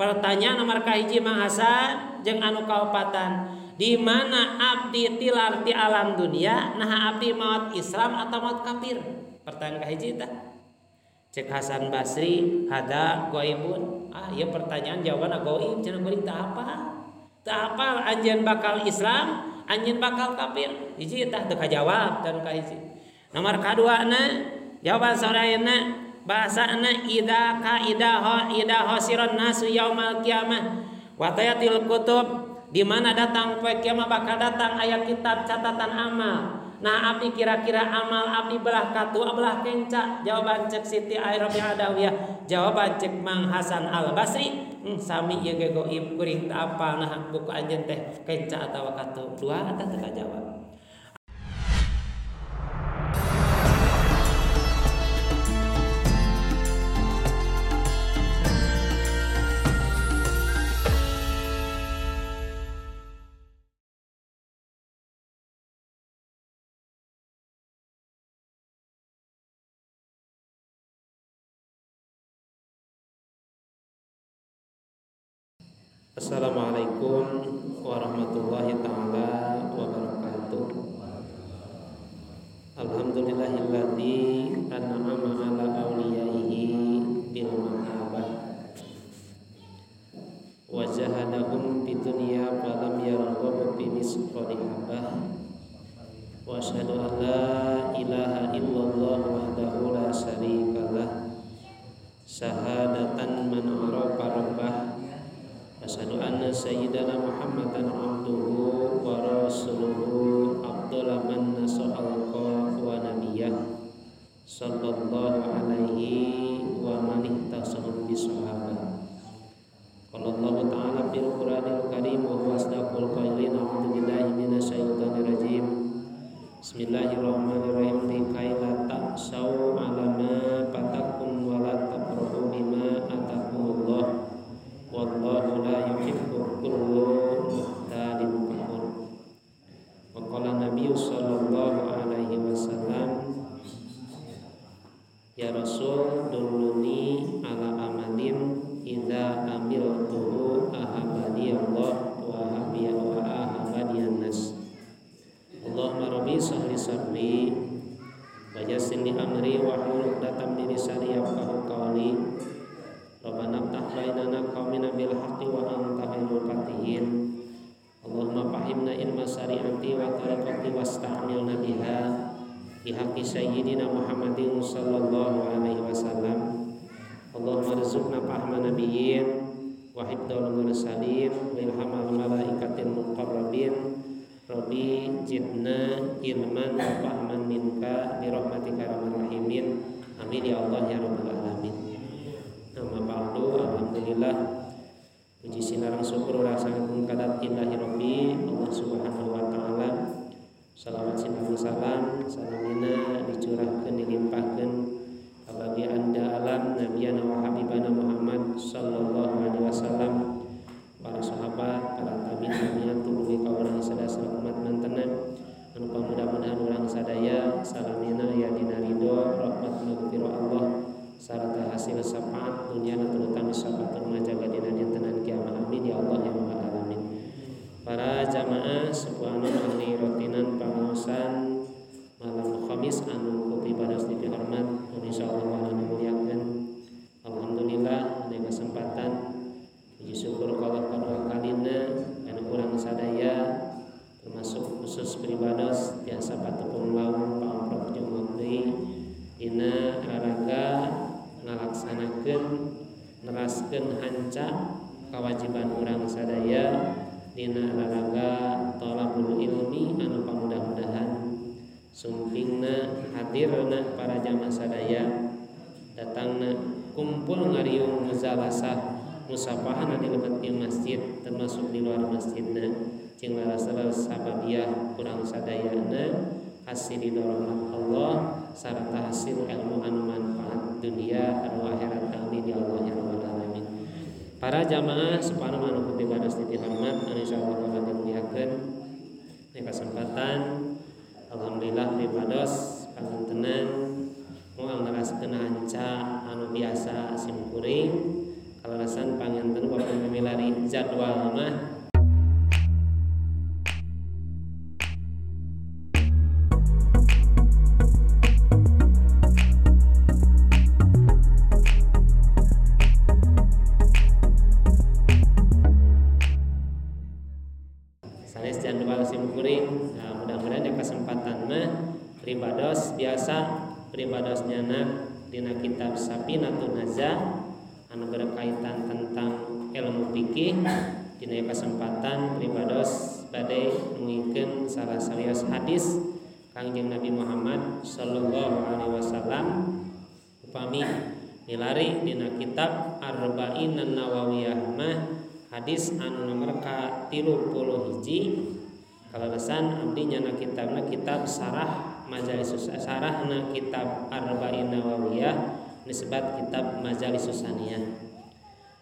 Pertanyaan nomor kahiji Mang Hasan jeung anu kaopatan, di mana abdi tilar ti alam dunia, nah abdi maot Islam atau maot kafir? Pertanyaan kahiji tah. Cek Hasan Basri hada goibun. Ah, ieu pertanyaan jawabanna goib, cenah kuring teu apa. Teu apal anjeun bakal Islam, anjeun bakal kafir. Hiji tah teu kajawab tah nu kahiji. Nomor kaduana jawaban sorayana bahasana idza ka idaho idza khasiran nasu yaumal qiyamah wa tayatil kutub, di mana datang poe kiamat bakal datang aya kitab catatan amal. Nah abdi kira-kira amal abdi belah katu belah kenca. Jawaban cek Siti Rabi'ah Adawiyah, jawaban cek Mang Hasan Al Basri, sami ieu ge goib kuring teu apal nah buku anjeun teh kenca atawa katu. Dua tah teu kajawab. Assalamualaikum warahmatullahi ta'ala wabarakatuh. Alhamdulillahilladzi an'ama ala awliyaihi bil mahabbah wa jahadahum fid dunya falam yarghabu bi misqali habbah wa asyhadu an la ilaha illallah wahdahu la syarikalah syahadatan man arafa rabbah. Asyhadu anna sayyidana Muhammadan abduhu wa rasuluhu afdala man nasa'alqa wa nabiyyah sallallahu alaihi wa man ihtasaba bi sahabah. Qala Allah ta'ala fil Qur'anil Karim wa huwa asdaqul qailin, a'udzu billahi minasyaitonir rajim. Bismillahirrahmanirrahim. Likai la ta'sau ala ma fatakum wa la tafrahu bima atakumullah wallahu la yuhibbu kulla mukhtalin fakhur. Wa qala Nabi sallallahu alaihi wasallam, ya Rasul dulluni ala amalin idza amiltuhu ahabani Allah wa ahabiya wa ahabani nas. Allahumma rabbi sahli sadri wa yassir li amri wa hlul 'uqdatam min lisani yafqahu qawli. Rabbana ftah bainana qaumina bil haqqi wa anta khairul fatihin. Allahumma fahimna ilma syari'ati wa tariqati wasta'milna biha bi haqqi sayyidina Muhammadin sallallahu alaihi wasallam. Allahumma rzuqna fahma nabiyyin wa hifdzal mursalin wa ilhamal malaikatil muqarrabin. Rabbi zidna ilman wa fahman minka bi rahmatika ya arhamar rahimin. Amin ya Allah ya rabbal alamin. Nama ba'du, alhamdulillah puji sinarang syukur rasa agung kadat ilahi rabbi Allah subhanahu wa ta'ala. Salawat sinarang salam salamina dicurahkan dilimpahkan kabagi anda alam nabiyana wa habibana Muhammad sallallahu alaihi wasallam, para sahabat, para tabi'in, tabi'at tuluy ka urang sadaya umat mantenan anu pamudah-mudahan urang sadaya salamina ya dina ridho rahmat maghfirah Allah sarta hasil syafaat dunia terutama syafaat majaga dina dintenan kiamat. Amin ya Allah ya rabbal alamin. Para jamaah sebuah ahli rotinan pangaosan malam Khamis anu kopi pados dipihormat insyaallah wa dimuliakeun. Alhamdulillah dina kesempatan puji syukur ka Allah kadua kalina anu urang sadaya termasuk khusus pribados tiasa patepung laung paamprok jeung deui dina raraga ngalaksanakeun neraskeun hanca kewajiban urang sadaya dina raraga thalabul ilmi anu pamudah-mudahan sumpingna hadirna para jamaah sadaya datangna kumpul ngariung muzalasah musafahana di lebet di masjid termasuk di luar masjidna jeung laras-laras sababiah urang sadayana hasil ridho rahmat Allah sarta hasil ilmu anu manfaat dunia anu akhirat. Amin ya Allah ya rabbal alamin. Para jamaah subhanahu wa ta'ala badas dihormat anu insyaallah bakal dimuliakeun di kesempatan alhamdulillah pribados pangantenan moal neraskeun hanca anu biasa simkuring kalarasan panganten Bapak jadwal mah sanes jadwal simkuring. Nah, mudah-mudahan di kesempatan mah pribados biasa pribados nyana dina kitab Safinatun Najah anu berkaitan tentang ilmu fikih. Dina kesempatan pribados bade nungikeun salah sawios hadis Kangjeng Nabi Muhammad sallallahu alaihi wasallam upami milari dina kitab Arba'in An-Nawawiyah mah hadis anu nomor ka 31. Kaleresan abdi nyana kitabna kitab Sarah Majalis Sarahna kitab Arba'in Nawawiyah nisbat kitab Majalis Susaniyah.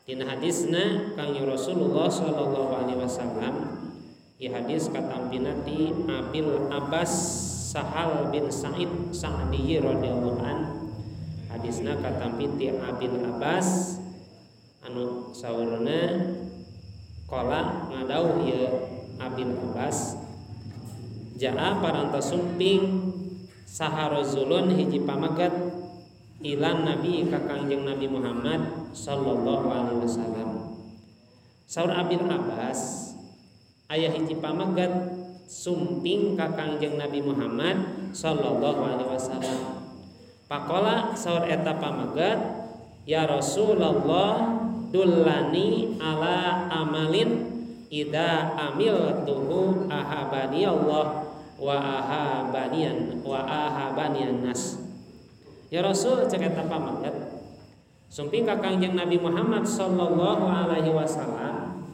Dina hadisna Kangjeng Rasulullah sallallahu alaihi wasallam, ieu hadis katampina ti Abil Abbas Sahal bin Sa'id Sa'di radhiyallahu an. Hadisna katampi ti Abil Abbas anu saurna qala ngadauh ieu Abil Abbas jaa parantos sumping saha rajulun hiji pamagat ilan nabi ka Kangjeng Nabi Muhammad sallallahu alaihi wasallam. Saur Abil Abbas aya hiji pamagat sumping ka Kangjeng Nabi Muhammad sallallahu alaihi wasallam. Pakola saur eta pamagat, ya Rasulullah dullani ala amalin ida amil tuhu ahabani Allah wa ahabanian wa ahabanian nas. Ya Rasul cek eta pamagat sumping ka Kangjeng Nabi Muhammad sallallahu alaihi wasallam.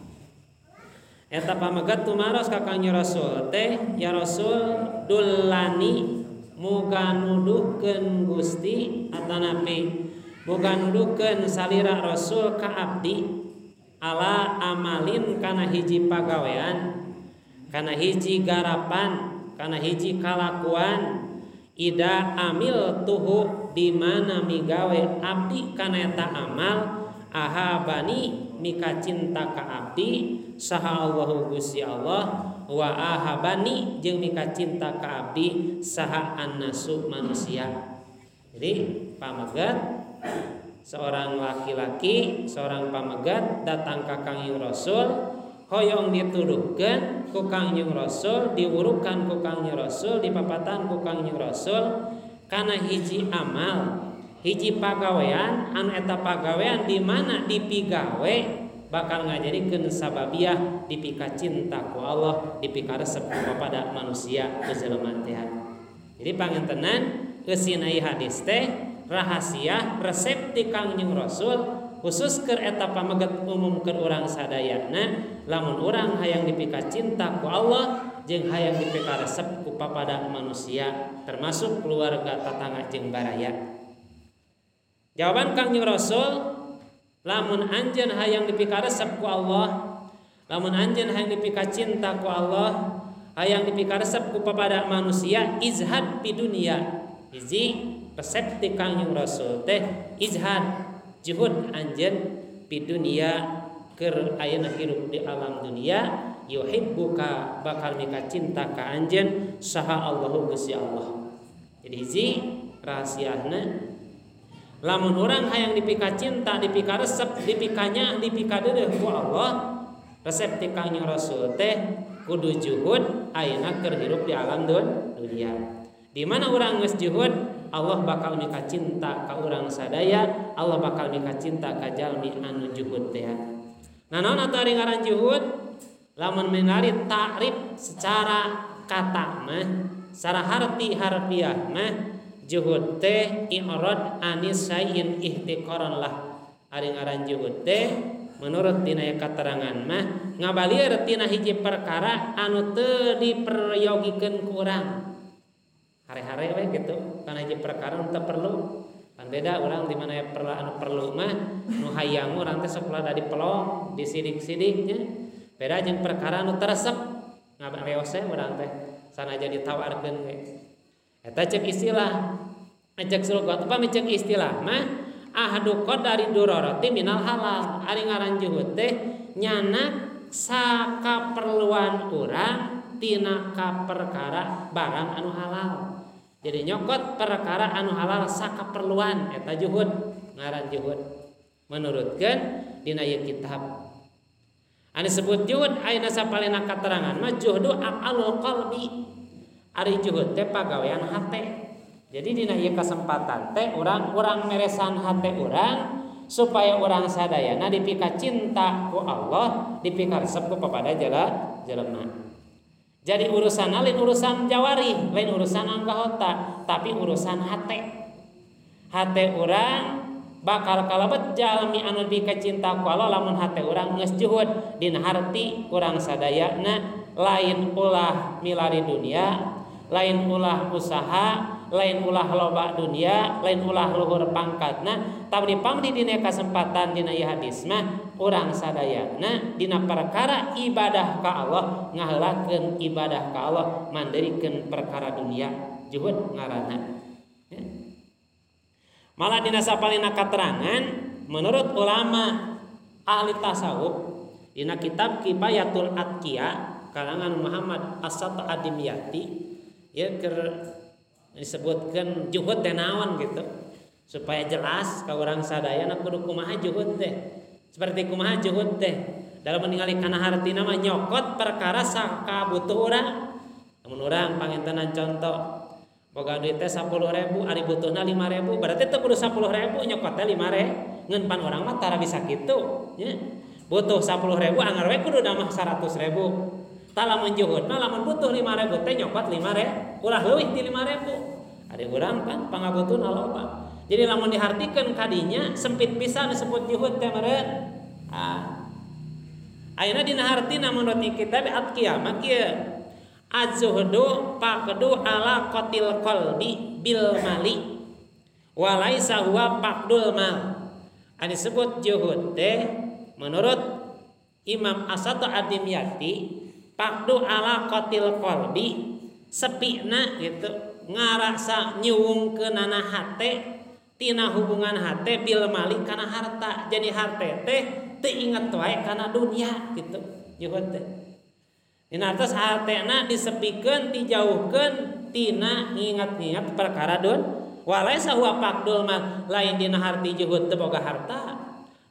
Eta pamagat tumaros ka Kangjeng Rasul teh, ya Rasul dullani muga nuduhkeun Gusti atanapi muga nuduhkeun salira Rasul ka abdi ala amalin kana hiji pagawean, kana hiji garapan, kana hiji kalakuan ida amil tuhu di mana migawe abdi kana eta amal ahabani mika cinta ka abdi saha Allahu Gusti Allah wa ahabani jeung mika cinta ka abdi saha annasu manusia. Jadi pamagat seorang laki-laki, seorang pamegat datang ka Kangjeng Rasul hoyong dituduhkeun ku Kangjeng Rasul, diwurukan ku Kangjeng Rasul, dipapatan ku Kangjeng Rasul kana hiji amal, hiji pagawean anu eta pagawean di mana dipigawe bakal ngajadikeun sababiah dipika cinta ku Allah, dipika resep kepada manusia ku jelema teh. Jadi pangentenan eusina ieu hadis teh rahasia resep ti Kangjeng Rasul khusus keur eta pameget umum keur urang sadayana lamun urang hayang dipika cinta ku Allah jeung hayang dipika resep ku papada manusia termasuk keluarga tatangga jeung baraya. Jawaban Kangjeng Rasul, lamun anjeun hayang dipika resep ku Allah, lamun anjeun hayang dipika cinta ku Allah, hayang dipika resep ku papada manusia, izhad pi dunia. Hiji resep ti Kangjeng Rasul teh izhad juhud anjeun pi dunia keur ayeuna hirup di alam dunia, yuhibbuka bakal mika cinta ka anjeun saha Allahu Gusti Allah. Jadi hiji rahasiana lamun urang hayang dipika cinta, dipika resep, dipikanya, dipika deudeuh ku Allah, resep ti Kangjeng Rasul teh kudu juhud ayeuna keur hirup di alam dunia. Di mana urang geus juhud, Allah bakal mika cinta ka urang sadaya, Allah bakal mika cinta ka jalmi anu juhud teh. Nah, naon atuh ari ngaran juhud? Lamun menari ta'rif secara kata mah, secara harti harfiah mah, juhud teh i'rad anis syai'in ihtiqaran lah. Ari ngaran juhud teh menurut dina katerangan mah ngabalieur tina hiji perkara anu teu diperyogikeun ku urang. Hare-hare we gitu kana hiji perkara nu teu perlu. Pan beda urang di mana perlu anu perlu mah nu hayang urang teh sok da dipelong, disidik-sidik nya. Beda jeung perkara nu teu resep ngabaleos we urang teh sanajan ditawarkeun we. Eta cek istilah, cek surga upami cek istilah mah Ahdu qadari durarati minal halal. Ari ngaran juhud teh nyanak sakaperluan urang tina kaperkara barang anu halal. Jadi nyokot perkara anu halal sakaperluan eta juhud ngaran juhud. Menurutkeun dina ieu kitab. Anu disebut juhud ayeuna sapalena katerangan mah juhdu aqalul qalbi. Ari juhud teh pagawean hate. Jadi dina ieu kesempatan teh urang meresan hate urang supaya urang sadayana dipika cinta ku Allah, dipika resep ku papada jelema. Jadi urusan lain urusan jawari, lain urusan anggota, tapi urusan hate. Hate urang bakal kalebet jalmi anu dipika cinta ku Allah lamun hate urang geus juhud dina harti urang sadayana lain ulah milari dunia, lain ulah usaha, lain ulah loba dunia, lain ulah luhur pangkatna, tapi pamri dina kesempatan dina ieu hadis mah urang sadayana dina perkara ibadah ka Allah ngaheulakeun ibadah ka Allah mandirikeun perkara dunia juhud ngaranna. Ya. Malah dina sapalina katerangan menurut ulama ahli tasawuf dina kitab Kifayatul Atqiya kalangan Muhammad Asad Adimyati ya keur disebutkan juhud teh naon gitu supaya jelas ka urang sadayana kudu kumaha juhud teh seperti kumaha juhud teh dalam ningali kana hartina mah nyokot perkara sakabutuh urang. Lamun urang pangintenan contoh boga duit teh 10.000 ari butuhna 5.000 berarti teu kudu 10.000 nyokot teh 5.000 ngeun pan urang mah tara bisa kitu nya butuh 10.000 anggar we kudu nambah 100.000. Tah lamun juhud mah lamun butuh 5.000 teh nyokot 5.000 ulah leuwih ti 5.000. Ari urang kan pangabutuhna loba. Jadi lamun dihartikeun kadinya sempit pisan disebut juhud teh meureun. Ah. Ayeuna dina hartina menurut kitab At-Qiyamah kieu. Az-zuhdu faqdu ala qatil qalbi bil mali wa laisa huwa faqdul mal. Anu disebut juhud teh menurut Imam Asad Adimyati pakdu ala qatil qalbi sepina gitu ngarasa nyuwungkeunana hate tina hubungan hate bil mali kana harta. Jadi hate teh teu inget wae kana dunia gitu juhud teh. Dina artos hatena disepikeun dijauhkeun tina ngingat-ngingat perkara dun walaisa huwa faqdul mal. Lain dina harti juhud teu boga harta,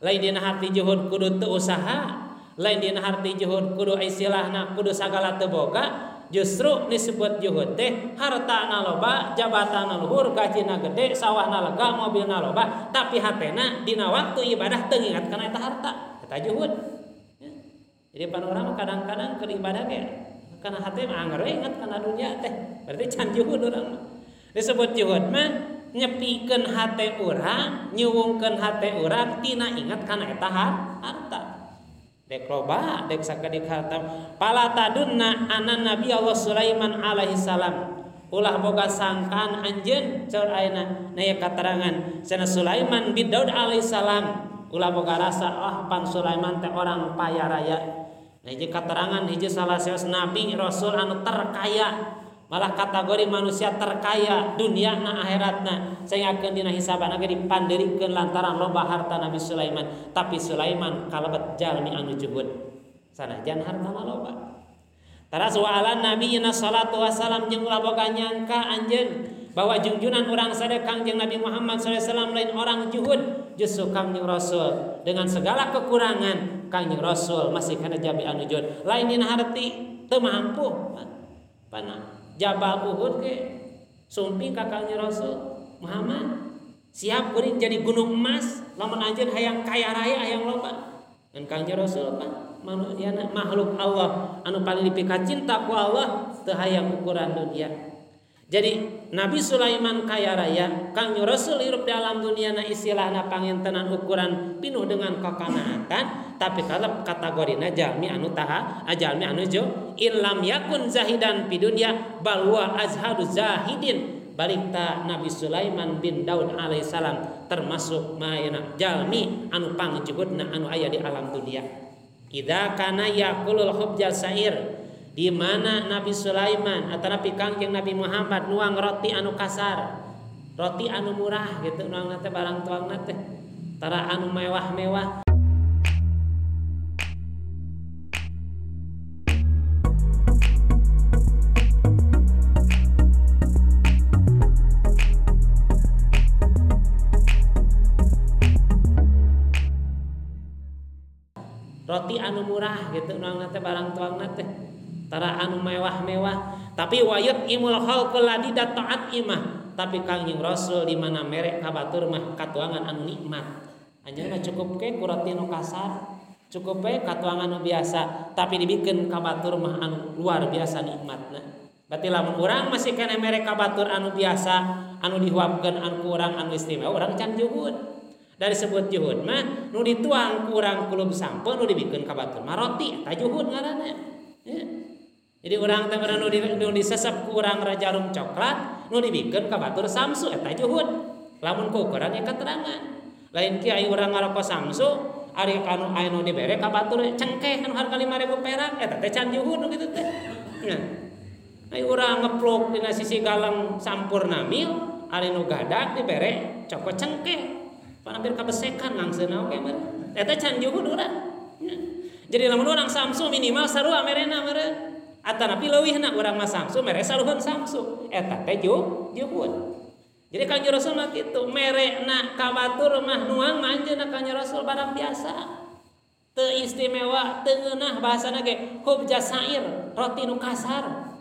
lain dina harti juhud kudu teu usaha, lain dina harti juhud kudu istilahna kudu sagala teu boga. Justru disebut juhud teh hartana loba, jabatana luhur, gajina gede, sawahna lega, mobilna loba, tapi hatena dina waktu ibadah teu ngingat kana eta harta, eta juhud. Ya. Jadi pan urang kadang-kadang keur ibadah ge kana hate mah anggar we ingat kana dunia teh, berarti can juhud urang mah. Disebut juhud mah nyepikeun hate urang, nyuwungkeun hate urang tina ingat kana eta harta. Dek loba, dek sakedik harta. Pala tadunna anan Nabi Allah Sulaiman alaihi salam. Ulah boga sangkaan anjeun cer ayeuna na ieu katerangan cenah Sulaiman bin Daud alaihi salam. Ulah boga rasa ah pan Sulaiman teh orang paya raya. Nah hiji katerangan hiji salah saos nabi rasul anu terkaya. Malah kategori manusia terkaya dunia na akhiratna. Sayakeun dina hisabana ge dipandirikeun lantaran loba harta Nabi Sulaiman. Tapi Sulaiman kalebet jalmi anu juhud. Sanajan hartana loba. Taras wa ala nabiyina salatu wasalam jeung ulah boga nyangka anjeun bahwa junjunan urang sadaya Kangjeng Nabi Muhammad sallallahu alaihi wasallam lain orang juhud. Justru Kangjeng Rasul dengan segala kekurangan Kangjeng Rasul masih kana jalmi anu juhud. Lain dina harti teu mampu. Pana Jabal Uhud ke sumping kakaknya Rasul Muhammad siap kuring jadi gunung emas lamun anjeun hayang kaya raya hayang loba ngan kangjeng Rasul pan manusia makhluk Allah anu paling dipika cinta ku Allah teu hayang ukuran dunia. Jadi Nabi Sulaiman kaya raya, Kangjeng Rasul hirup di alam dunia na istilahna pangintenan ukuran pinuh dengan kekanaatan, tapi kalau kategorina jalmi anu taha, jalmi anu jo, illam yakun zahidan fi dunya bal huwa azhadu zahidin. Balik ta Nabi Sulaiman bin Daud alaihissalam termasuk mayana jalmi anu pangjuhudna anu aya di alam dunia. Idza kana yakulul khubjal sa'ir, di mana Nabi Sulaiman atau Nabi Kangjeng Nabi Muhammad nuang roti anu kasar, roti anu murah gitu, nuang teh barang tuang teh. Tara anu mewah-mewah. Roti anu murah gitu nuangna teh barang tuangna teh tara anu mewah-mewah tapi wayut imul khalqul ladida taat imah tapi Kangjeng Rasul di mana merek ka batur mah katuangan anu nikmat anjeunna cukup ke ku roti nu kasar cukup we katuangan nu biasa tapi dibikeun ka batur mah anu luar biasa nikmatna berarti lamun urang masih keneh merek ka batur anu biasa anu dihuapkeun anu ku urang anu istimewa urang can juhud. Dari sebut juhud mah nu dituang kurang kulub sampo nu dibikeun ka batur mah roti eta juhud ngaranna ya. Jadi urang teh nu disesep ku urang rajarum coklat nu dibikeun ka batur samsu eta juhud lamun ku ukuran nya keterangan lain kiai urang ngaroko samsu ari anu aya nu dibere ka batur cengkeh anu harga 5.000 perak eta teh can juhud nu kitu teh ya. Ai urang ngeplok dina sisi galang sampurna mil ari nu gadak dibere coko cengkeh pan hampir kabesekan ngangseuna oge meureun eta can juhud urang. Jadi lamun urang samsu minimal sarua merena meureun atanapi leuwihna urang mah samsu mere saruhun samsu eta teh juhud. Jadi Kangjeng Rasul mah kitu merena ka batur mah nuang mah anjeunna Kangjeng Rasul barang biasa teu istimewa teu ngeunah bahasana ge khubza sair roti nu kasar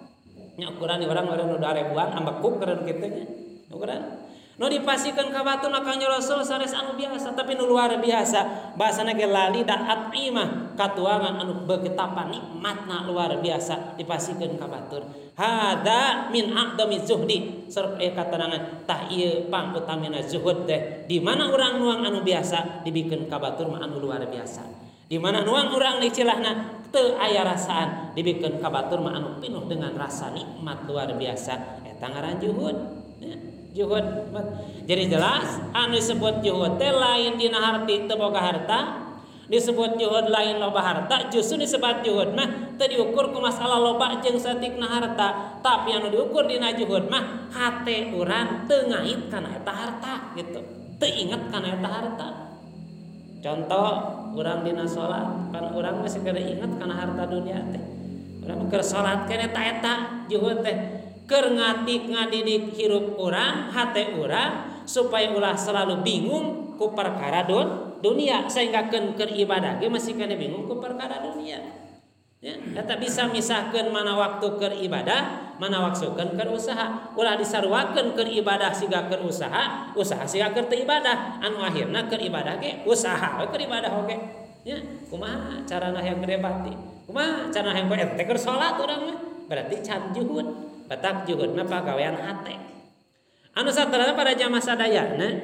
nya ukuran urang meureun nu 2000-an ambekuk keur kitu nya ukuran nu dipasikeun ka batur Kangjeng Rasul sanes anu biasa tapi nu luar biasa bahasana ge lalida atimah katuangan anu betapa nikmatna luar biasa dipasikeun ka batur hada min aqdami zuhdi sareng aya katerangan tah ieu pangutamina zuhud teh di mana urang nuang anu biasa dibikeun ka batur mah anu luar biasa di mana nuang urang dicilahna teu aya rasaan dibikeun ka batur mah anu pinuh dengan rasa nikmat luar biasa eta ngaran juhud ya. Juhud. Jadi jelas anu disebut juhud teh lain dina harti teu boga harta, disebut juhud lain loba harta, justru disebut juhud mah teu diukur ku masalah loba jeung saeutikna harta, tapi anu diukur dina juhud mah hate urang teu ngait kana eta harta gitu. Teu inget kana eta harta. Contoh urang dina salat, pan urang masih kada inget kana harta dunia teh. Urang keur salat keneh ta eta juhud teh. Keur ngatik ngadidik hirup urang hate urang supaya ulah selalu bingung ku perkara dunia sehingga keur ibadah ge masih kana bingung ku perkara dunia ya eta bisa misahkeun mana waktu keur ibadah mana waktu keur usaha ulah disaruakeun keur ibadah siga keur usaha usaha siga keur teu ibadah anu akhirna keur ibadah ge usaha we keur ibadah oge ya kumaha carana hayang gede bati kumaha carana hayang poe teh keur salat urang mah berarti can juhud. Batak juhud mah pagawean hate. Anu saterana pada jamaah sadayana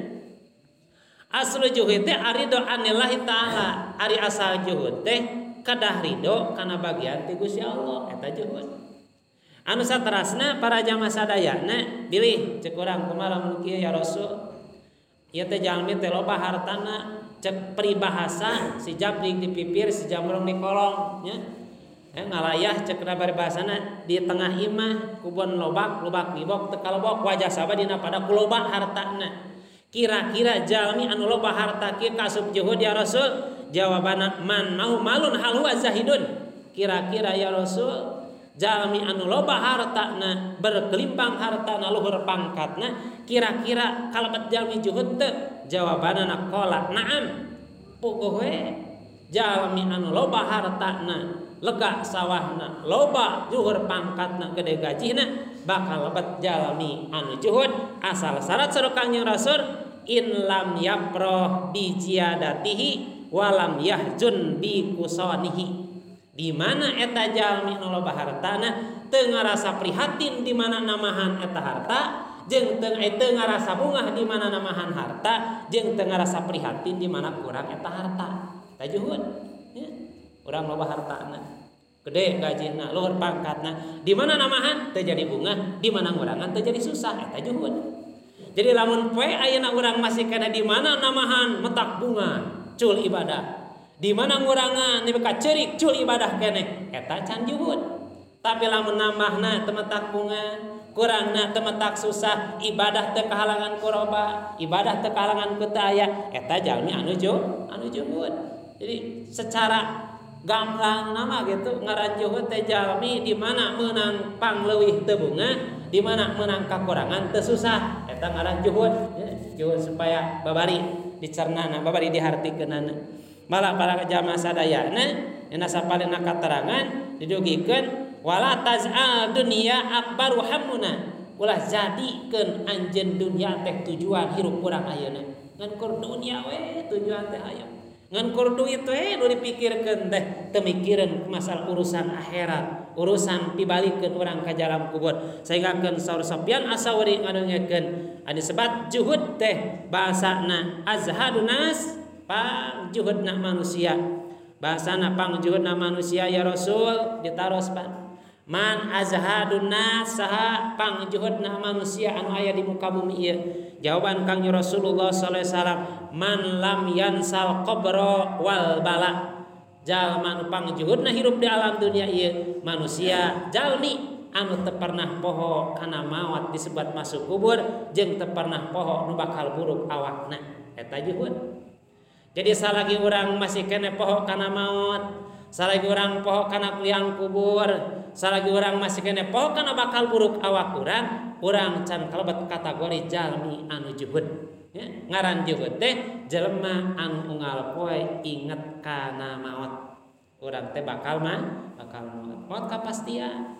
aslu juhud teh aridho anillahi taala. Ari asal juhud teh kedah ridho kana bagian ti Gusti Allah eta juhud. Anu saterasna para jamaah sadayana bilih cek urang kumaha lamun kieu ya Rasul. Ieu teh jalmi teh loba hartana cek peribahasa si jabrik di pipir si jamrong di kolong nya. Ngalayah cek bahasana di tengah imah kubon lobak lobak ngibok teu kalobok wajah saba dina pada kuloba hartana kira-kira jalmi anu loba harta kieu kasup juhud ya Rasul jawabanna man mau malun hal huwa zahidun kira-kira ya Rasul jalmi anu loba hartana berkelimpang hartana luhur pangkatna kira-kira kalebet jalmi juhud teu jawabanna qala na'am puguh we jalmi anu loba hartana lega sawahna loba juhur pangkatna gede gajihna bakal lebet jalmi anu juhud asal syarat saur Kangjeng Rasul in lam yaproh bi ziyadatihi walam yahjun bi kusanihi di mana eta jalmi anu loba hartana teu ngarasa prihatin di mana namahan eta harta jeung teu ngarasa bungah di mana namahan harta jeung teu ngarasa prihatin di mana kurang eta harta ta juhud ya. Urang loba hartana gede gajihna luhur pangkatna di mana namahan teu jadi bunga di mana ngurangan teu jadi susah eta juhud. Jadi lamun poe ayeuna urang masih kana di mana namahan metak bunga cul ibadah di mana ngurangan nepi ka ceurik cul ibadah keneh eta can juhud. Tapi lamun nambahna teu matak bunga, kurangna teu matak susah, ibadah teu kahalangan ku roba, ibadah teu kahalangan ku teu aya, eta jalmi anu juhud. Jadi secara gamblang nama gitu ngaran juhud teh jalmi di mana meunang pangleuwih teu bunga, di mana meunang kakurangan teu susah, eta ngaran juhud. Ya, juhud supaya babari dicernana, babari dihartikeunana. Malah para jamaah sadayana dina sapalihna katerangan didugikeun wala taz'al dunya akbaru hammuna, ulah jadikeun anjeun dunya teh tujuan hirup urang ayeuna. Ngan kur dunya we tujuan teh aya, ngan kur duit we nu dipikirkeun teh teu mikireun masalah urusan akhirat, urusan pibalikeun urang ka jalan kubur. Sehinggakeun saur Sofyan Asauri ngadongekeun anu disebat juhud teh bahasana azhadun nas, pangjuhudna manusia. Bahasana pangjuhudna manusia ya Rasul ditaros pan. Man azhadun nas, saha pangjuhudna manusia anu aya di muka bumi ieu? Jawaban Kang Rasulullah sallallahu alaihi wasallam, man lam yansal qabra wal bala. Jalma nu pangjuhudna hirup di alam dunia ieu manusia jalmi anu teu pernah poho kana maot disebut masuk kubur jeung teu pernah poho nu bakal buruk awakna, eta juhud. Jadi salagi urang masih kene poho kana maot, salagi urang poho kana liang kubur, salagi urang masih kene poho kana bakal buruk awak urang, urang can kalebet kategori jalmi anu juhud. Ya, ngaran juhud teh jelema anu unggal poe inget kana maot. Urang teh bakal mah bakal maot. Maot kapastian.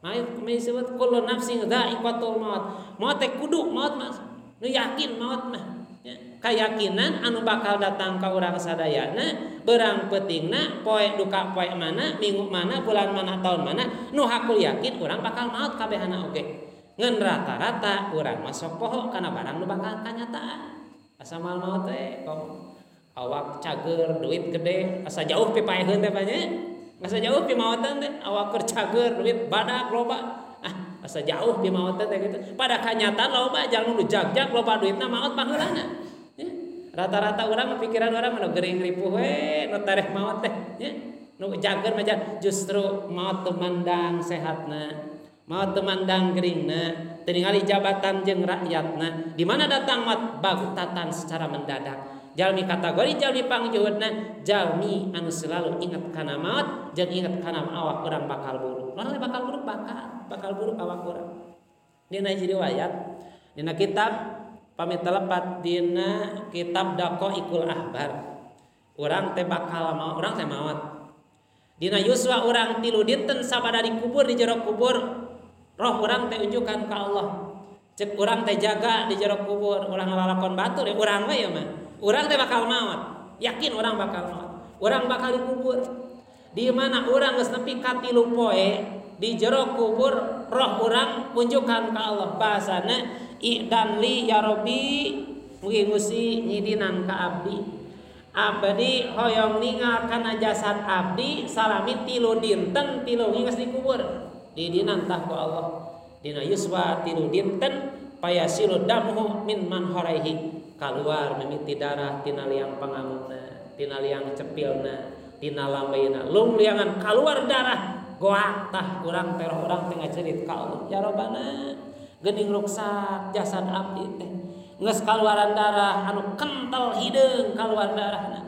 Maot disebut kullu nafsin dha'iqatul maut. Maot teh kudu maot mah. Nu yakin maot mah. Ya, keyakinan anu bakal datang ka urang sadayana berang peutingna poe duka poe mana minggu mana bulan mana tahun mana nu hakul yakin urang bakal maot kabehana oge. Ngan rata-rata urang masuk poho kana barang nu bakal kanyataan. Asa moal maot teh awak cager duit gede asa jauh pi paeheun teh nya. Asa jauh pi maotan teh awak keur cager duit badak loba. Ah, asa jauh pi maotan teh gitu. Pada kanyataan loba jalma nu jag-jag loba duitna maot baheulana. Ya, rata-rata orang pikiran orang nu gering ripuh we nu tareh maot teh nya. Nu jager mah justru maot teu mandang sehatna, maot teu mandang geringna, teu ningali jabatan jeung rakyatna. Di mana datang maot bagutatan secara mendadak. Jalmi kategori jalmi pangjuhudna, jalmi anu selalu ingat kana maot jeung ingat kana awak urang bakal buruk. Urang bakal buruk bakal buruk awak urang. Dina hiji riwayat dina kitab pamit telepat dina kitab Daqaiqul Ahbar. Urang teh bakal maot, urang teh maot. Dina yuswa urang 3 dinten sabada dikubur di jero kubur, roh urang teh unjukan ka Allah. Cek urang teh jaga di jero kubur, urang ngalalakon batur ya urang we ya mah. Urang teh bakal maot, yakin urang bakal maot. Urang bakal dikubur. Di mana urang geus nepi ka 3 poe di jero kubur, roh urang unjukan ka Allah. Bahasana idan li ya Rabbi, mugi Gusti nyidinan ka abdi. Abdi hoyong ningal kana jasad abdi salami 3 dinten 3 wengi geus dikubur. Didinan tah ku Allah. Dina yuswa 3 dinten payasilu damuhu min manharaihi. Kaluar mimiti darah tina liang pangamuna, tina liang cepilna, tina lambeina, lungliangan kaluar darah. Goak tah urang teh roh urang teh ngacerit ka Allah. Ya Rabbana, geuning ruksak jasad abdi teh. Geus kaluaran darah anu kental hideung kaluar darahna.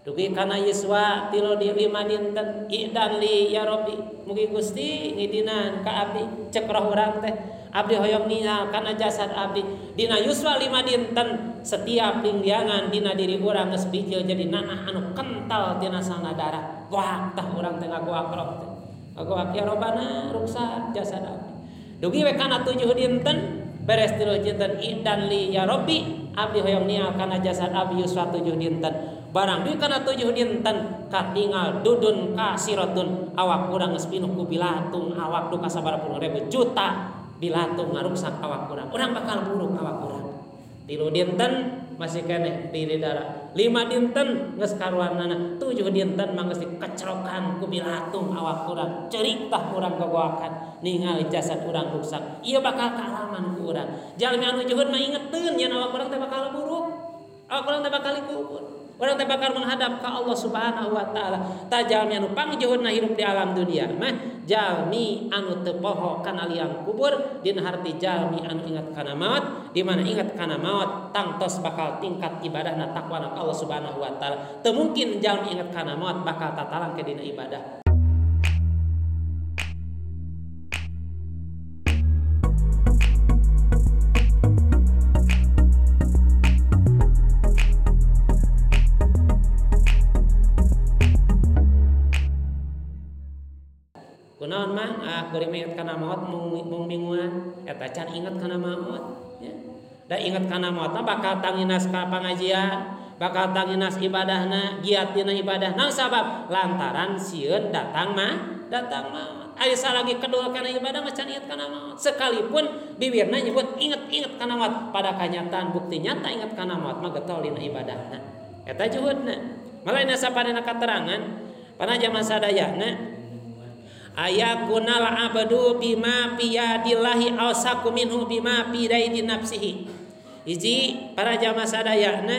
Dugi kana yuswa 3 di 5 dinten idan li ya Rabbi, mugi Gusti ngidinan ka abdi. Cek roh urang teh abdi hoyong ningal kana jasad abdi. Dina yuswa 5 dinten setiap lingliangan dina diri urang geus bijil jadi nanah anu kental tina sana darah. Goak tah urang teh ngagoak roh teh. Ngagoak ya Rabbana ruksak jasad abdi. Dugi we kana 7 dinten beres 3 dinten idan li ya Rabbi, abdi hoyong ningal kana jasad abdi yuswa 7 dinten. Barang dugi kana 7 dinten katingal dudun kasiratun awak urang geus pinuh ku bilatung awak duka sabaraha puluh ribu juta bilatung ngaruksak awak urang. Urang bakal buruk awak urang. 3 dinten masih keneh diri darah. 5 dinten geus karuanana, 7 dinten mah geus dikecerokan ku bilatung awak urang. Ceurik tah urang gogoakan ningali jasad urang ruksak. Ieu bakal kaalaman ku urang. Jalmi anu juhud mah ingeteun yen awak urang teh bakal buruk. Awak urang teh bakal dikubur. Urang teh bakal menghadap ka Allah Subhanahu wa taala. Tah jalmi anu pangjuhudna hirup di alam dunia mah jalmi anu teu poho kana liang kubur dina harti jalmi anu ingat kana maot, di mana ingat kana maot tangtos bakal tingkat ibadahna takwana ka Allah Subhanahu wa taala. Teu mungkin jalmi ingat kana maot bakal tatalang ke dina ibadah. Kunaon mah kuring ingat kana maot mung mingguan eta can ingat kana maot ya. Da ingat kana maot mah bakal tanginas ka pangajian, bakal tanginas ibadahna, giat dina ibadah. Naon sabab? Lantaran sieun datang mah, datang maot. Ari salagi kedul kana ibadah mah can ingat kana maot. Sekalipun bibirna nyebut inget-inget kana maot, pada kanyataan bukti nyata ingat kana maot mah getol dina ibadahna. Eta juhudna. Malah dina sapadana katerangan pada zaman sadayana ayakunal abdu bima piyadillahi awsaku minhu bima pidaidi nafsihi. Hiji para jamaah sadayana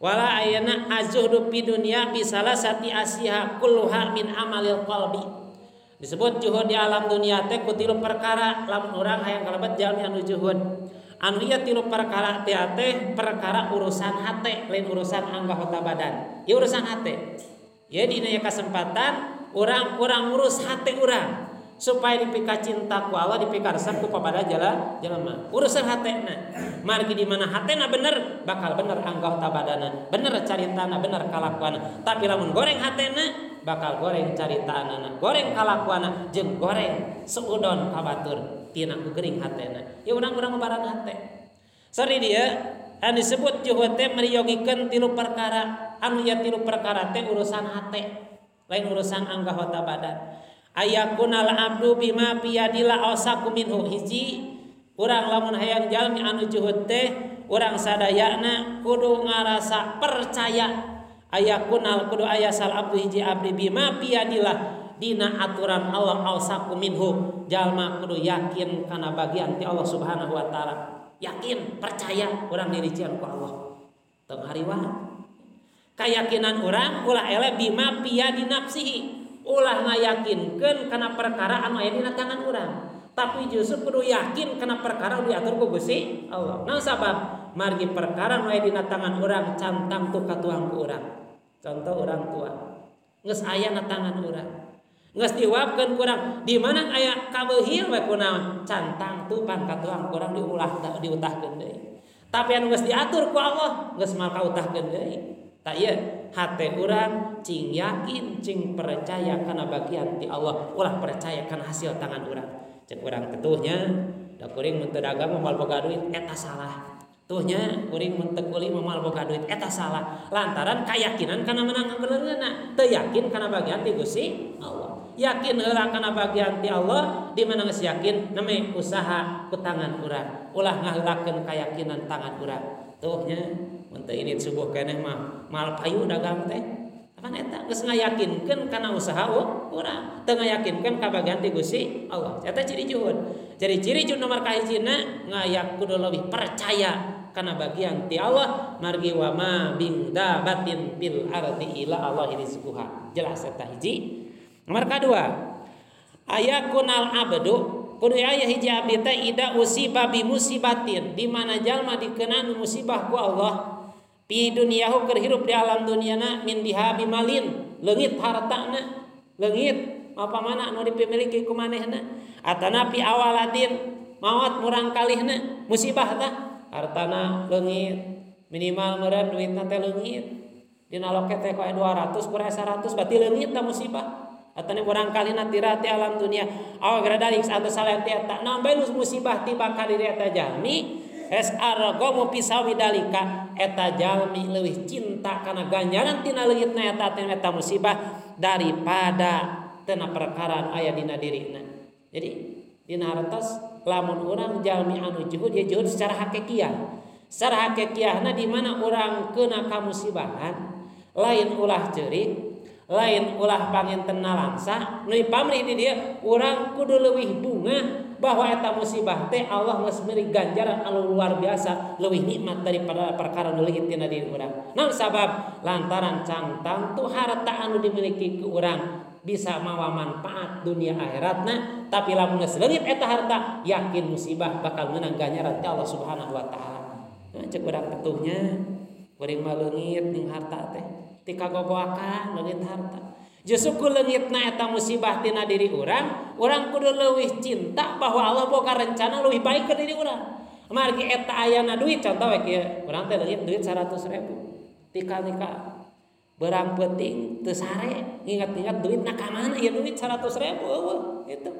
wala ayana azzuhdu fi dunya bi salasati asiha kulluha min amalil qalbi. Disebut juhud di alam dunia teh ku tilu perkara lamun urang hayang kalebet jalmi anu juhud. Anu ieu tilu perkara teh perkara urusan hate lain urusan anggota badan. Ieu urusan hate. Ieu dina kesempatan urang-urang ngurus hati urang supaya dipika cinta ku Allah, dipika resep ku kepada jelema. Urusan hatena. Margi di mana hatena bener, bakal bener anggota badana, bener caritana, bener kalakuana. Tapi lamun goreng hatena, bakal goreng caritanana, goreng kalakuana, jeung goreng seudon ka batur tina ku gering hatena. Ya urang-urang ngubaran hate. Sari dia anu disebut juhud teh meriyogikeun tilu perkara. Anu ieu tilu perkara teh urusan hate, lain urusan anggota badan. Ayakunal abdu bima piyadillah awsaku minhu. Hiji urang lamun hayang jalmi anu juhud teh urang sadayana kudu ngarasa percaya. Ayakunal kudu aya sal abdu hiji abdi bima piyadillah dina aturan Allah awsaku minhu. Jalma kudu yakin kana bagian ti Allah Subhanahu wa taala. Yakin, percaya urang dirician ku Allah. Tong hariwang. Kayakinan urang ulah eleh bima piyadi nafsihi, ulah ngayakinkeun kana perkara anu aya dina tangan urang, tapi justru kudu yakin kana perkara anu diatur ku Gusti Allah. Naon sabab? Margi perkara anu aya dina tangan urang can tangtu katuang ku urang. Contoh urang tua geus aya na tangan urang, geus dihuapkeun ku urang, di mana aya kabeuhil we kunaon can tangtu pangkatuang ku urang diulah diutahkeun deui. Tapi anu geus diatur ku Allah geus moal kautahkeun deui. Tak iya, hati urang cing yakin, cing percaya kana bagian ti Allah, ulah percaya kana hasil tangan urang. Cek urang tetuhnya, da kuring mun teu dagang moal boga duit, eta salah. Tuhnya kuring mun teu kuli moal boga duit, eta salah. Lantaran kayakinan kana menang kabenerna, teu yakin kana bagian ti Gusti Allah. Yakin heula kana bagian ti Allah, di mana geus yakin name usaha ku tangan urang, ulah ngaheulakeun kayakinan tangan urang. Tuhnya mun teu ini subuh keneh mah mal payu dagang teh. Kan eta geus ngayakinkeun kana usaha urang, teu ngayakinkeun ka bagian ti Gusti Allah. Eta ciri juhud. Jadi ciri juhud nomor kahijina ngayak kudu leuwih percaya kana bagian ti Allah, margi wa ma bing dabatin bil ardi ila Allah rizquha. Jelas eta hiji. Nomor kadua, ayakunal abdu kudu aya hiji abdi teh ida usiba bi musibatin, di mana jalma dikeunaan musibah ku Allah pi dunyahu keur hirup di alam duniana min dihabi malin, leungit hartana, leungit apa mana anu dipimiliki ku manehna, atana pi awaladin maot murang kalihna, musibah tah hartana leungit, minimal meureun duitna teh leungit, dina loket teh koe 200 kurang 100 berarti leungit tah musibah. Atane murang kalihna tira ti alam dunia aw gradalik atau salain ti eta naon bae musibah tiba ka diri eta jalmi es argomu pisawi dalika, eta jalmi leuwih cinta kana ganjaran tina leungitna eta eta musibah daripada tina perkara aya dina dirina. Jadi dina hartos lamun urang jalmi anu juhud ya juhud secara hakikiah. Secara hakikiahna di mana urang kena kamusibahan lain ulah ceurik, lain ulah panginten nalangsa, nu pamrih di dia urang kudu leuwih bungah Bahwa eta musibah teh Allah geus meuli ganjaran anu luar biasa leuwih nikmat daripada perkara nu leungit tina diri urang. Naon sabab? Lantaran cangtang tu harta anu dimiliki ku urang bisa mawa manfaat dunia akhiratna, tapi lamun geus leungit eta harta yakin musibah bakal meunang ganjaran ti Allah Subhanahu wa taala. Nah, cek urang petuhnya kuring mah leungit ning harta teh ti kagogoakan leungit harta. Justru ku leungitna eta musibah tina diri urang, urang kudu leuwih cinta bahwa Allah boga rencana leuwih baik ke diri urang. Margi eta ayana duit contoh we kieu, urang teh leungit duit 100.000. Tika-tika berang peuting teu sare, nginget-nginget duitna ka mana ya duit 100.000 eueuh gitu.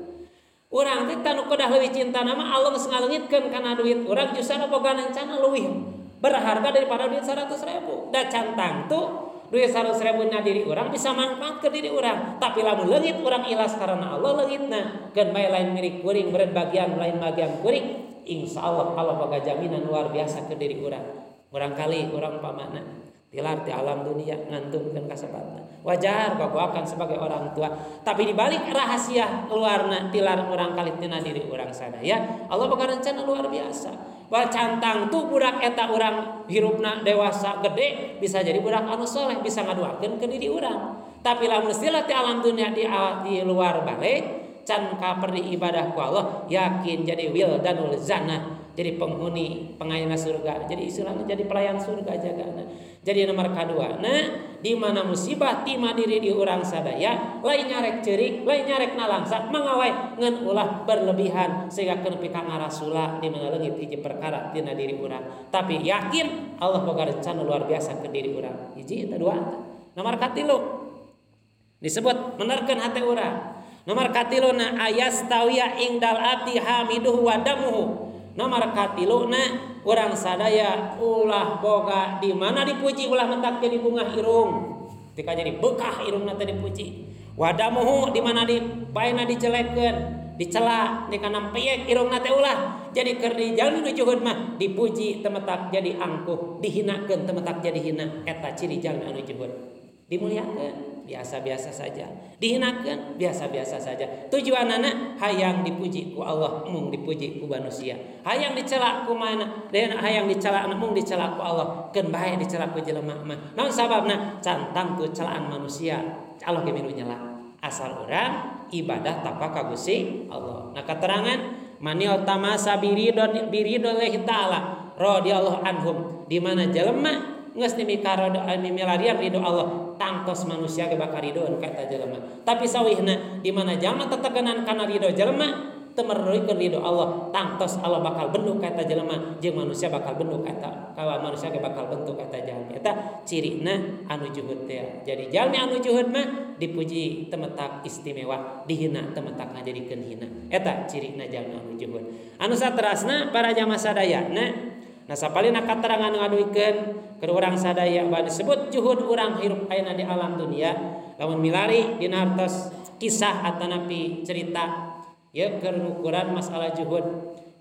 Urang teh tanu kedah leuwih cinta nama Allah geus ngaleungitkeun kana duit urang justru boga rencana leuwih berharga daripada duit 100.000. Da cantang tuh duit 100.000 na diri orang bisa manfaat ke diri orang, tapi lamun leungit urang ikhlas karena Allah leungitna keun bae lain milik kuring beureut bagian lain bagian kuring, insyaallah Allah boga jaminan luar biasa ke diri urang. Urang kali urang pamana tilar ti alam dunia ngantunkeun kasebatna wajar gogoakan sebagai orang tua, tapi dibalik rahasia keluarna tilar urang kali tina diri urang sadaya Allah boga rencana luar biasa. Bahwa cantang tuh budak eta urang hirupna dewasa gede bisa jadi budak anu soleh bisa ngaduakeun ke diri urang. Tapi lamun sila ti alam dunia di luar balik can kaperdi ibadah ku Allah yakin jadi wildanul jannah, jadi penghuni pengayana surga, jadi istilahnya jadi pelayan surga jagana. Jadi nomor kadua nah di mana musibah tima diri di urang sadaya lain nyarek ceurik lain nyarek nalangsa mangawai ngan ulah berlebihan sehingga keun pika ngarasula di mana leungit hiji perkara tina diri urang, tapi yakin Allah boga rencana luar biasa ke diri urang. Hiji eta dua. Nomor katilu disebut menerkeun hate urang. Nomor katilu na ayastawiya ingdal abdi hamiduhu wa damuhu. Nomor katilu na urang sadaya ulah boga di mana dipuji ulah mentak jadi bunga irung. Ketika jadi bekah irungna teh dipuji. Wadamuhu di mana di baena dijelekeun, dicela, di kana peyek irungna teh ulah. Jadi keur di jalmi nu juhud mah dipuji temetak jadi angkuh, dihinakeun temetak jadi hina. Eta ciri jalmi anu juhud. Dimuliakeun biasa-biasa saja, dihinakeun biasa-biasa saja. Tujuanana hayang dipuji ku Allah mung dipuji ku manusia. Hayang dicela ku mana? Hayang dicela mung dicela ku Allah. Keun bae dicela ku jelema mah. Naon sababna? Cantang tu celaan manusia. Allah ge milu nyela. Asal urang ibadah takwa ka Gusti Allah. Nah keterangan manil tamasa biridon biridolahi taala radhiyallahu anhum, di mana jelema geus dimikarodo milarian ridho Allah tangtos manusia ge bakal ridoeun ka eta jelema. Tapi sawihna di mana jalma tetegenan kana ridho jelema teu merduikeun ridho Allah tangtos Allah bakal bentuk ka eta jelema jeung manusia bakal bentuk ka eta kawa manusia ge bakal bentuk ka eta jalmi. Eta cirina anu juhud teh. Jadi jalmi anu juhud mah dipuji temetak istimewa, dihina temetak ngajadikeun hina. Eta cirina jalmi anu juhud. Anu saterasna para jamaah sadayana. Nah sapalina katerangan ngaduikeun keur urang sadaya bahwa disebut juhud urang hirup ayeuna di alam dunia lamun milari dina hartos kisah atanapi cerita ieu keur ngukuran masalah juhud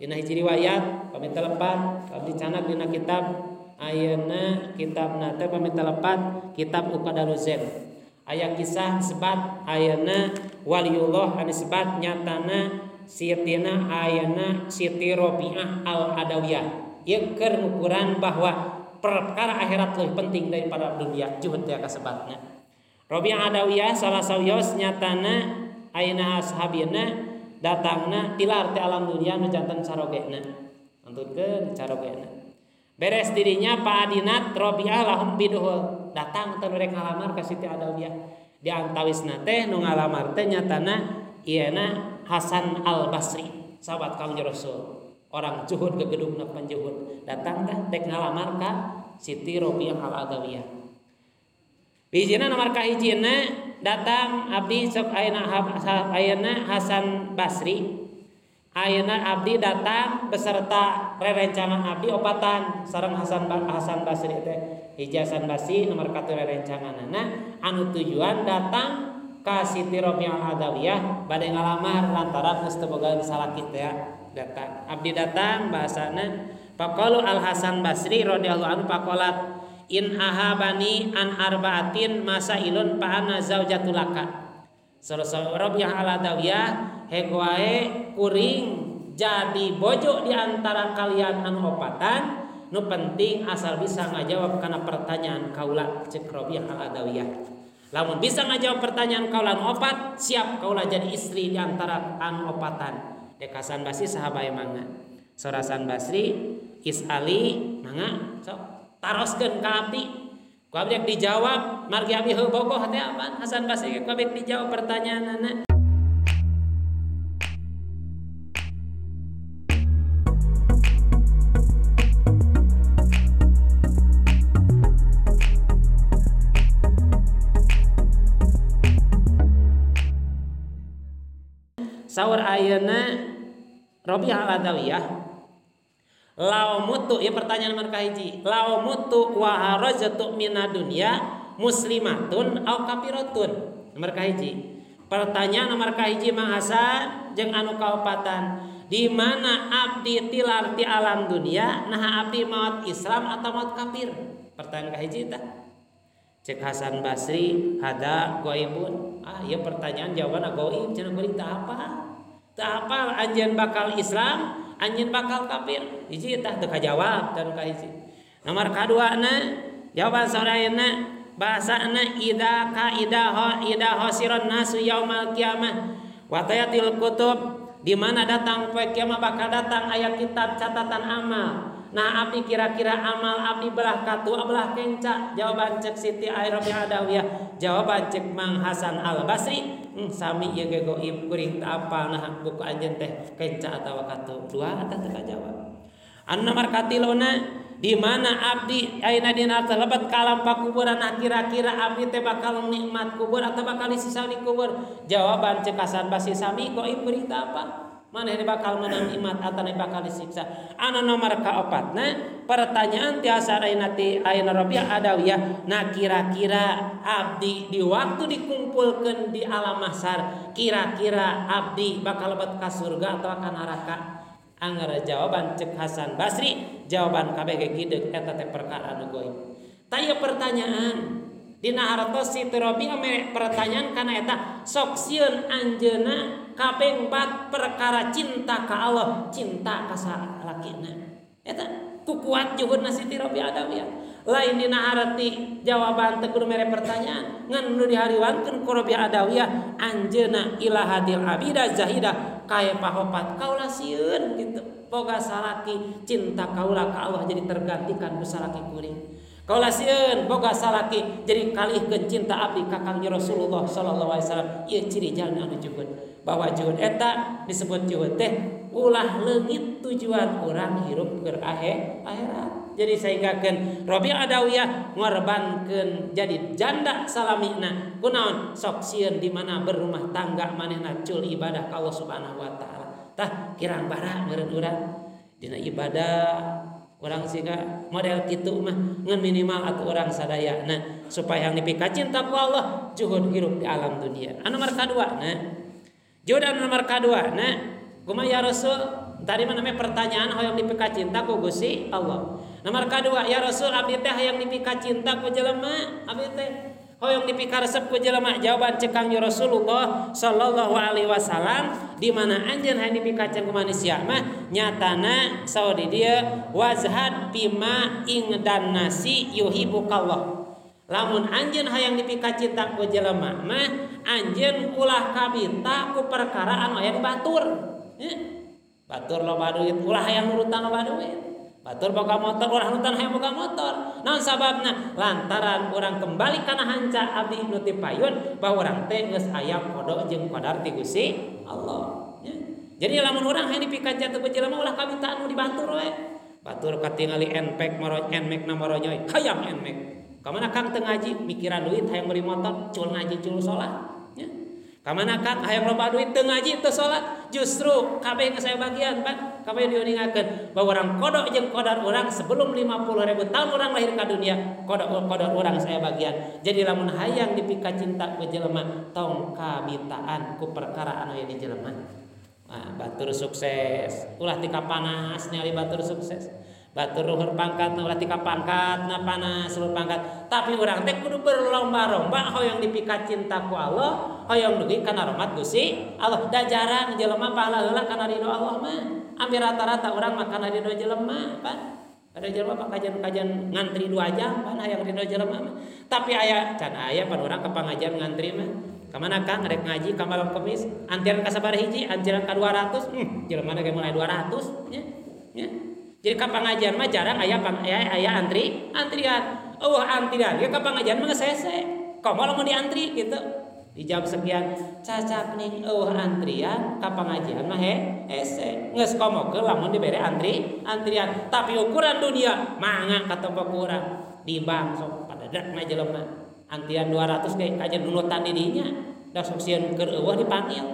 dina hiji riwayat pami telepat abdi canak dina kitab ayeuna kitabna teh pami telepat kitab Uqadaluzen aya kisah sebat ayeuna waliullah anu sebat nyatana Sitina ayeuna Siti Robiah Al-Adawiyah. Ieu keur ngukuran bahwa perkara akhirat lebih penting daripada dunia juhud teh kasebatna. Robiah Adawiyah salah sawios nyatana ayeuna ashabina datangna tilar teh alam dunia nu janten carogena. Antunkeun carogena. Beres dirinya Pak Adinat Robiah lahum biduhul datang teh rek ngalamar ka Siti Adawiyah. Di antawisna teh nu ngalamar teh nyatana ieuna Hasan Al Basri, sahabat Kangjeng Rasul. Orang juhud ke gedungna panjuhud datang teh dek ngalamar ka Siti Robiah Al-Adawiyah. Bijina nomor kahijina datang abdi sok ayeuna ayeuna Hasan Basri. Ayeuna abdi datang beserta rerencangan abdi opatan sareng Hasan Basri teh. Hiji Hasan Basri nomor katu rerencanganana anu tujuan datang ka Siti Robiah Al-Adawiyah bade ngalamar lantaran geus teu boga salaki teh. Datang abdi datang bahasana faqalu Al Hasan Basri radhiyallahu anhu faqalat in ahabani an arba'atin masailun fa ana zaujatulaka. Salah Robiah Al-Adawiyah heg wae kuring jadi bojo di antara kalian anu opatan nu penting asal bisa ngajawab kana pertanyaan kaula cek Rabi'ah Al-Adawiyah. Lamun bisa ngajawab pertanyaan kaula anu opat, siap kaula jadi istri di antara anu opatan. Dek Hasan Basri sahabae mangga. Saur Hasan Basri isali mangga sok taroskeun ka abdi. Ku abdi dijawab margi abdi heuh bogoh teh apaan Hasan Basri ku abdi dijawab pertanyaanana. Saur ayeuna Rabi'ah Al-Adawiyah laumutu ya pertanyaan nomor kahiji laumutu wa harajatu mina dunya muslimatun au kafiratun nomor kahiji pertanyaan nomor kahiji Mang Hasan jeung anu kaopatan di mana abdi tilar ti alam dunia naha abdi maot Islam atau maot kafir pertanyaan kahiji tah cek Hasan Basri hada ghaibun ah ieu pertanyaan jawabanna ghaib cenah kuring teu apa teu apal anjeun bakal Islam anjeun bakal kafir hiji tah teu kajawab tah nu kahiji nomor kaduana jawaban saurayna bahasana idza ka idza hasiran nasu yaumal qiyamah wa tayatil kutub di mana datang poe kiamat bakal datang aya kitab catatan amal. Nah abdi kira-kira amal abdi belah katu belah kenca jawaban cek Siti Rabi'ah Adawiyah jawaban cek Mang Hasan Al Basri sami ieu ge goib kuring teu apal nah buku anjeun teh kenca atawa katu dua tah teu kajawab. Anu nomor katiluna di mana abdi ayeuna dina lebet ka alam pakuburan nah kira-kira abdi teh bakal nikmat kubur atau bakal disiksa di kubur jawaban cek Hasan Basri sami goib kuring teu apal mana ini bakal menang imat atau bakal disiksa. Anu nomor kaopatna pertanyaan tiasa ayeuna ti ayeuna Rabi'ah Adawiyah nah kira-kira abdi di waktu dikumpulkeun di alam mahsyar kira-kira abdi bakal lebet ka surga atau ka neraka angger jawaban cek Hasan Basri jawaban kabeh ge gideug eta teh perkara anu gaib. Tah ieu pertanyaan dina hartos Siti Rabi'ah mere pertanyaan kana eta sok sieun anjeunna kabeng bat perkara cinta ka Allah cinta ka salakina eta kukuat juhudna Siti Rabi'ah Adawiyah lain dina harti jawaban teu kudu mere pertanyaan ngan nu dihariwangkeun ku Rabi'ah Adawiyah anjeunna ila hadil abida zahidah kae pahopat kaula sieun kitu boga salaki cinta kaula ka Allah jadi tergantikan ku salaki kuring kaula sieun boga salaki jadi kalihkeun cinta abdi ka Kangjeng Rasulullah sallallahu alaihi wasallam ieu ciri jalmi anu juhud bahwa juhud eta disebut juhud teh ulah leungit tujuan urang hirup keur akhirat. Jadi sehinggakeun Rabi'ah Adawiyah ngorbankeun jadi janda salamina kunaon sok sieun di mana berumah tangga manehna cul ibadah ka Allah Subhanahu wa taala. Tah kirang bara meureun urang dina ibadah urang siga model kitu mah ngan minimal atuh urang sadayana supaya yang dipika cinta ku Allah juhud hirup di alam dunia. Anu nomor kadua na juhud anu nomor kadua na kumaha ya Rasul tadi mah namanya pertanyaan hoyong dipika cinta ku Gusti Allah. Nomor kadua ya Rasul abdi teh hayang dipika cinta ku jelema abdi teh hoyong dipika resep ku jelema jawaban cek Kangjeng Rasulullah sallallahu alaihi wasallam di mana anjeun hayang dipika cinta ku manusia mah nyatana saur di dieu wazhad bima ingdan nasi yuhibbukallah. Lamun anjeun hayang dipika cinta ku jelema mah anjeun ulah kabita ku perkara anu aya di batur. Batur loba duit ulah hayang nurutan loba duit. Batur boga motor ulah nurutan hayang boga motor. Naon sababna? Lantaran urang kembali kana hanca abdi nu ti payun bahwa urang teh geus aya qada jeung qadar ti Gusti Allah. Ya. Jadi lamun urang hayang dipika cinta ku jelema ulah kabita anu di batur we. Batur katingali NPek moro NMAX na moronyoy hayang NMAX. Kamana Kang teu ngaji mikiran duit hayang meuli motor cul ngaji cul salat. Ya. Kamana Kang hayang loba duit teu ngaji teu salat justru kabeh geus aya bagian Pak. Kabeh diuningakeun bahwa urang qada jeung qadar urang sebelum 50.000 tahun urang lahir ka dunia qada qadar urang saya bagian. Jadi lamun hayang dipika cinta ku jelema tong kabitaan ku perkara anu aya di jelema. Nah, batur sukses ulah tika panas ningali batur sukses. Batur luhur pangkat ulah tika pangkat na panas luhur pangkat tapi urang teh kudu berlomba-lomba hoyong dipika cinta ku Allah hoyong dugi kana rahmat Gusti Allah da jarang jelema pahala heula kana ridho Allah mah. Hampir rata-rata orang makan ridho jelema pan. Ada jelema pak kajian-kajian ngantri 2 jam pan hayang ridho jelema mah. Tapi aya can aya pan urang ka pangajian ngantri mah. Ka mana Kang rek ngaji ka malam Kemis, antrian ka sabaraha hiji, antrian ka 200. Jelema ge mulai 200 nya. Nya. Jadi ka pangajian mah jarang aya aya antri, antrian. Eueuh antrian ge ka pangajian mah geus hese. Komo lamun diantri gitu. Di jam sekian cacak ning eueuh antrian ka pangajian mah hese. Geus komokeun lamun dibere antrian. Tapi ukuran dunia mangga katempo ku urang di bank sok padadak mah jelema. Antrian 200 ge kajian nunutan di dinya. Da sok sieun keur eueuh dipanggil.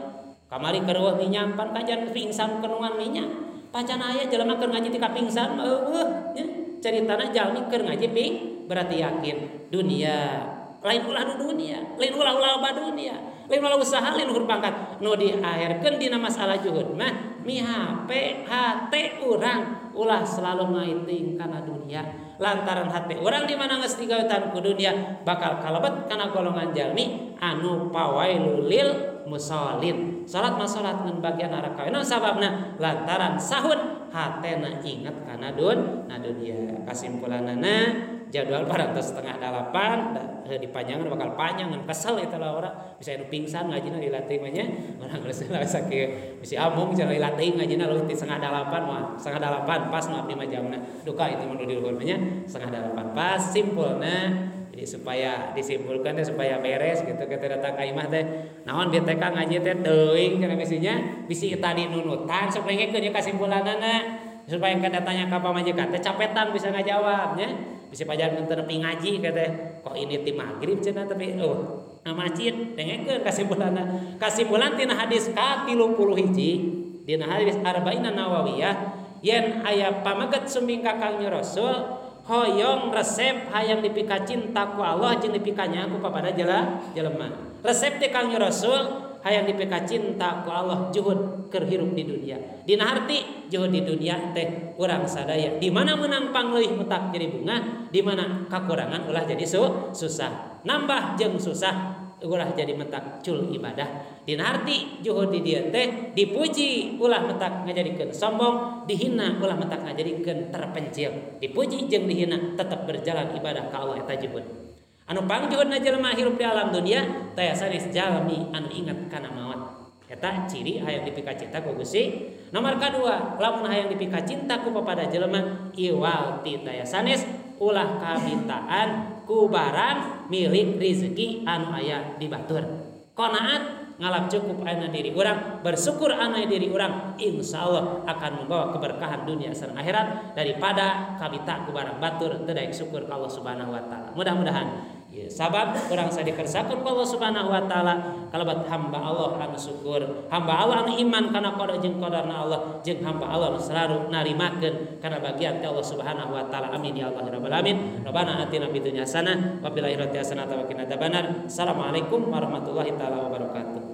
Kamari keur eueuh minyak pan kajian pingsan kenungan minyak. Pacan aya jelema keur ngaji ti kapingsan eueuh nya. Caritana jalmi keur ngaji ping berarti yakin dunia lain ulah dunia, lain ulah-ulah loba dunia, lain ulah usaha, lain ukur pangkat. Nu diakhirkeun dina masalah juhud mah mihape hate urang ulah selalu ngaiting kana dunia. Lantaran hate urang di mana geus digawetan ku dunia bakal kalebet kana golongan jalmi anu pawailul lil musallin. Salat mah salat ngan bagian neraka. Naon sababna? Lantaran sahun hatena inget kana dunia. Kasimpulanana jadwal parantos 7:30 dipanjangan bakal panjang ngan kesel eta lah urang bisa anu pingsan ngajina dilatih mah nya urang geus sakieu bisi amung cenah dilatih ngajina leuwih ti 7:30 mah 7:30 pas nu abdi mah jamna duka itu mah nu di luhur mah nya 7:30 pas simpulna. Jadi supaya disimpulkan teh supaya beres gitu kita datang ka imah teh naon BTK ngaji teh teuing cenah bisinya bisi tadi nunutan sok lengekeun nya kasimpulanana supaya engke datanya ka pamajikan teh capetan bisa ngajawabnya bisa pajaran teu nepi ngaji kata kok ini ti magrib cenah tapi oh na masjid dengekeun kasimpulanna. Kasimpulan tina hadis ka-31 dina hadis Arba'in Nawawiyah yen aya pameget sumbing ka Kangjeng Rasul hoyong resep hayang dipika cinta ku Allah jeung dipikanya ku papada jelema. Resep ti Kangjeng Rasul hayang dipika cinta ku Allah juhud keur hirup di dunia. Dina harti juhud di dunia teh urang sadaya di mana menang pangleuwih mutak jadi bunga, di mana kakurangan ulah jadi susah. Nambah jeung susah ulah jadi mentak cul ibadah. Dina harti juhud di dieu teh dipuji ulah mentak ngajadikeun sombong, dihina ulah mentak ngajadikeun terpencil. Dipuji jeung dihina tetep berjalan ibadah ka Allah eta juhud. Anu pangjuhudna jelema hirup di alam dunia teh sanes jalmi anu inget kana maot. Eta ciri hayang dipika cinta ku Gusti. Nomor kadua, lamun hayang dipika cinta ku papada jelema iwal ti daya sanes ulah kabitaan ku barang milik rezeki anu aya di batur. Qanaat ngalap cukup anu diri urang, bersyukur anu diri urang, insyaallah akan membawa keberkahan dunia sareng akhirat daripada kabita ku barang batur teu daek syukur ka Allah Subhanahu wa taala. Mudah-mudahan ya, sabab urang sadikersakeun ku Allah Subhanahu wa taala kalabat hamba Allah anu syukur, hamba Allah anu iman kana qada jeung qadarna Allah, jeung hamba Allah anu selalu narimakeun kana bagian ti Allah Subhanahu wa taala. Amin ya Allah rabbal alamin. Rabbana atina fid dunya hasanah wa fil akhirati hasanah wa qina adzabannar. Assalamualaikum warahmatullahi taala wabarakatuh.